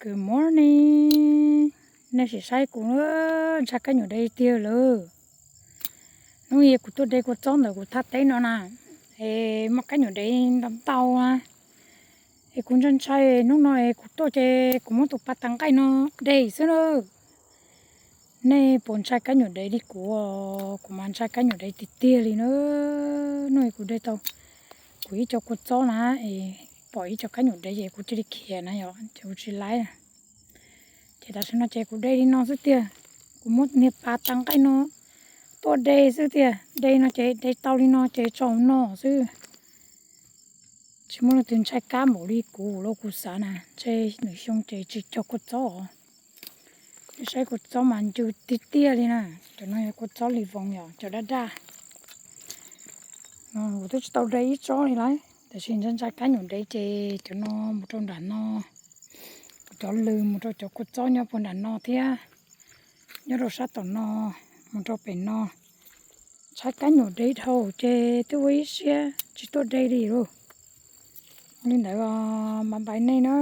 Good morning. Nej sim saib kuv ntshai kab nyuam dev tiag lawm. Hnub no kuv tuaj de kua txob ntawm kuv thaj teb no na, es muaj kab nyuam dev ntau ntau na. Es kuv ntshai ntshai, hnub no es kuv tuaj ces kuv muab tus pas tas nqaij no de xwb na. Nej puas ntshai kab nyuam dev li kuv? Kuv mas ntshai kab nyuam dev tiag tiag li na. Hnub no kuv de tau kuv ib co kua txob na, es pom ib co kab nyuam dev ces kuv cia li khiav na yom, ces kuv tsis laib. Ces tam sim no ces kuv de li no xwb tiag. Kuv muab niag pas tas nqaij no tuaj de xwb tiag. De no ces de tau li no ces tso hauv no xwb. Tsis muaj leej twg ntshai kab npaum li kuv los kuv xav na. Ntshe nws xyoo ces tsis cog kua txob os. Nej saib kua txob mas ncw tiag tiag li na. Cov no yog kua txob li voos yom, cov daj daj. Kuv twb tsis tau de ib tsob li lauj, tiam sis ntshai ntshai kab nyuam dev ces cov no mus rau nram no. Kuv cov lws mus rau cov kua txob nyob puag nram no thiab, nyob rau sab tom no mus rau pem no. Ntshai kab nyuam dev dhau ces twb ua ib siab tsis tuaj de li lauj. Li ntawd mas bye nej na.